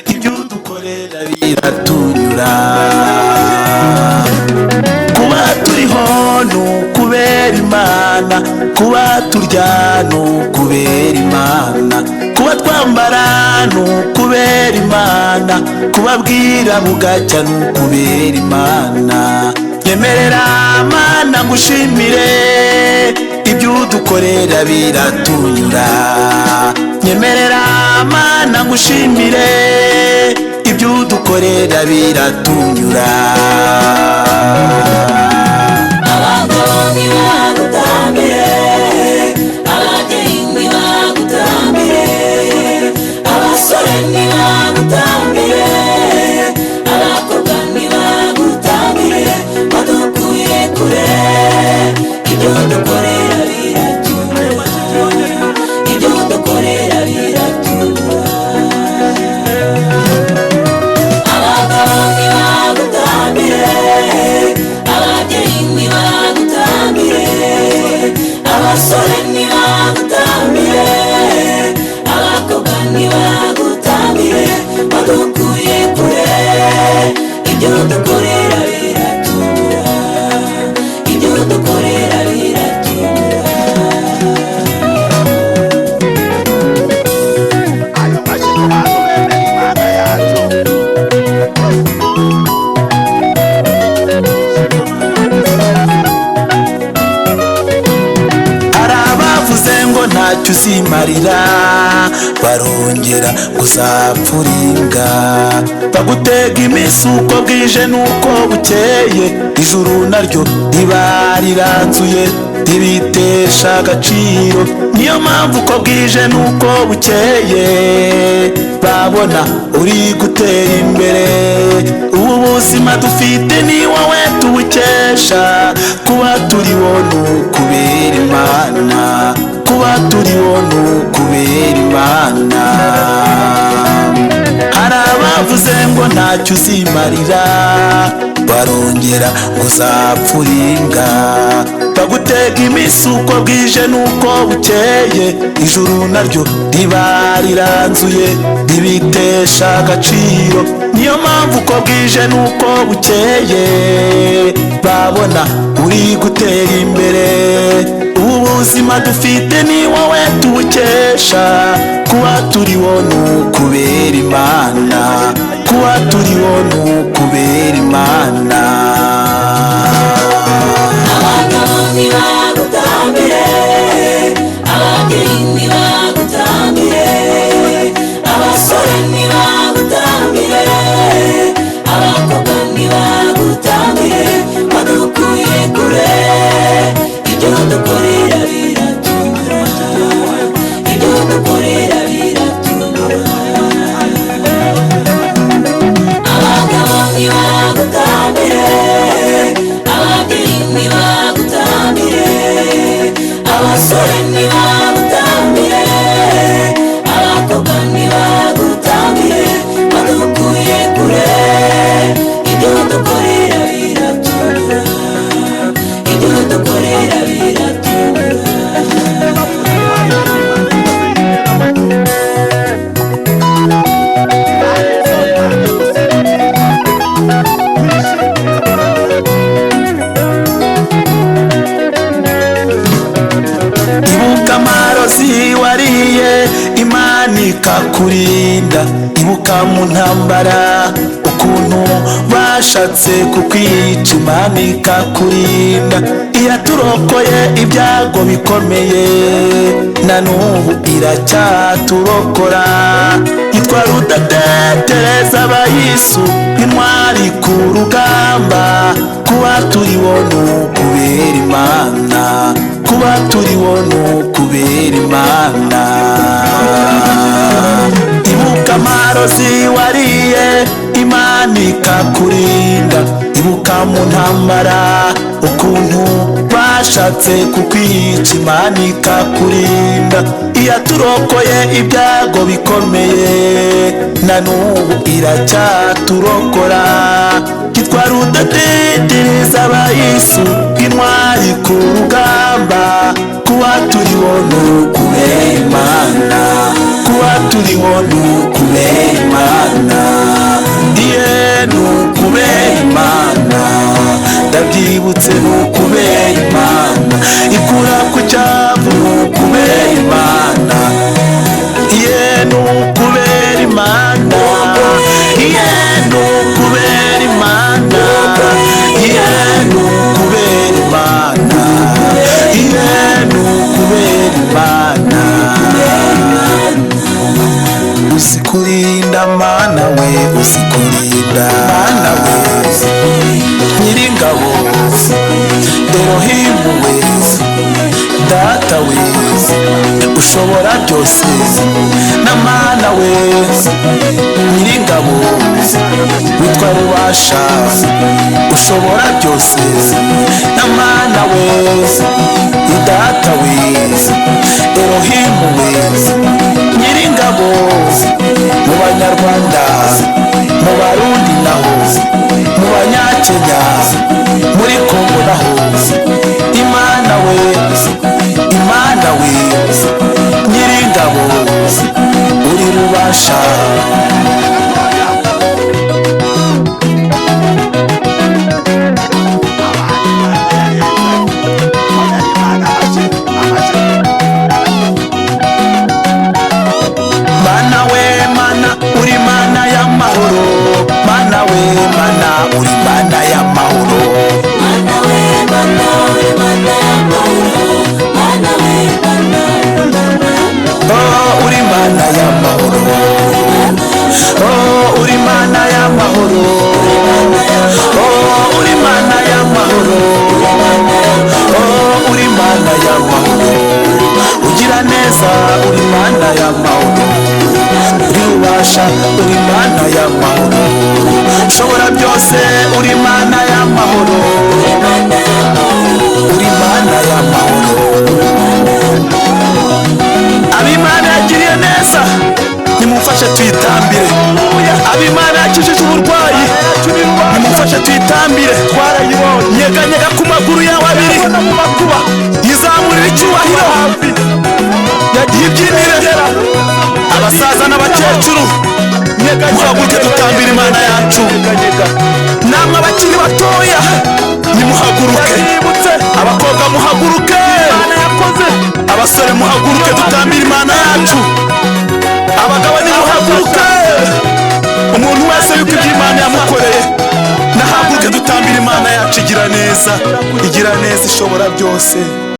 ibyo udukorera biratunyura. Kuba turiho ni ukubera Imana, kuba turya ni ukubera Imana, kuba twambara ni ukubera Imana, kubabwira bugacya ni ukubera Imana. Nyemerera Mana ngushimire, ibyo udukorera biratunyura. Nyemerera Mana ngushimire, ibyo udukorera biratunyura. Abagabo ntibagutambire, ababyeyi ntibagutambire, abasore ntibagutambire, abakobwa ntibagutambire, badukuye kure, ibyo dukorera biratunyura, ibyo dukorera biratunyura. Abagabo ntibagutambire, ababyeyi ntibagutambire, abasore ntibagutambire, abakobwa ntibagutambire, badukuye kure, ibyo dukorera biratunyura, ibyo dukorera biratunyura. Ayo mashyi ku bantu bemera Imana yacu. Hari abavuze ngo ntacyo uzimarira, barongera kuzapfura imbwa, bagutega iminsi uko bwije n'uko bukeye, ijuru naryo riba riranzuye ribitesha agaciro. Niyo mpamvu uko bwije n'uko bukeye babona uri gutera imbere. Ubu buzima dufite ni wowe tubukesha, kuba turiho ni ukubera Imana, kuba turiho ni ukubera Imana. Hari abavuze ngo ntacyo uzimarira, barongera ngo uzapfura imbwa, bagutega iminsi uko bwije n'uko bukeye, ijuru naryo riba riranzuye ribitesha agaciro. Niyo mpamvu uko bwije n'uko bukeye babona uri gutera imbere. Ubu buzima dufite ni wowe tubukesha, kuba turiho ni ukubera Imana, kuba turiho ni ukubera Imana. Abagabo ntibagutambire, ababyeyi ntibagutambire, abasore ntibagutambire, abakobwa ntibagutambire, badukuye kure, ibyo dukorera biratunyura, ibyo dukorera biratunyura. Abagabo ntibagutambire, ababyeyi ntibagutambire, abasore ntibagutambire, abakobwa ntibagutambire, badukuye kure, ibyo dukorera biratunyura, ibyo dukorera biratunyura. Ibuka amarozi wariye, Imana ikakurinda. Ibuka mu ntambara ukuntu bashatse kukwica, Imana ikakurinda. Iyaturokoye ibyago bikomeye, na n'ubu iracyaturokora. Yitwa Rudatetereza abayisu, intwari ku rugamba. Kuba turiho ni ukubera Imana, kuba turiho ni ukubera Imana. Ibuka amarozi wariye, Imana ikakurinda. Ibuka mu ntambara ukuntu bashatse Yashatse kukwica, Imana ikakurinda. Iyaturokoye ibyago bikomeye, na n'ubu iracyaturokora. Kitwa rudatetereza abayisu, intwari ku rugamba. Kuba turiho ni ukubera Imana, kuba turiho ni ukubera Imana, iye ni ukubera Imana. Ndabyibutse, ni ukubera Imana. Ikura ku cyavu, ni ukubera Imana, iye ni ukubera Imana, iye ni ukubera Imana, iye ni ukubera Imana, iye ni ukubera Imana. Uzi kurinda Mana we, uzi kurinda Mana we, Nyiringabo Erohimu we, Data we, ushobora byose na Mana we, Nyiringabo witwa Rubasha, ushobora byose na Mana we, Data we, Erohimu we, Nyiringabo. Mu Banyarwanda, mu Barundi naho, mu Banyakenya, muri Kongo naho, Imana we, Imana we, Nyiringabo uri Rubasha. Mana we Mana, uri Mana y'amahoro. Mana we Mana, uri Mana y'amahoro. Mana we Mana, uri Mana y'amahoro. Mana we Mana, uri Mana y'amahoro. Oh, uri Mana y'amahoro. Oh, uri Mana y'amahoro. Oh, uri Mana y'amahoro. Oh, uri Mana y'amahoro. Ugira neza, uri Mana y'amahoro. Uri Rubasha, uri Mana y'amahoro. Ushobora byose, uri Mana y'amahoro. Uri Mana y'amahoro. Abimana yagiriye neza, nimumfashe tuyitambire. Abimana yakijije uburwayi, nimumfashe tuyitambire. Nyeganyega ku maguru yawe abiri, yizamurire icyubahiro, yibyinire. Abasaza n'abakecuru, muhaguruke dutambire Imana yacu. Namwe abakiri batoya, nimuhaguruke. Abakobwa muhaguruke, abasore muhaguruke dutambire Imana yacu. Abagabo nimuhaguruke. Umuntu wese yuko ibyo Imana yamukoreye, nahaguruke dutambire Imana yacu. Igira neza, igira neza, ishobora byose.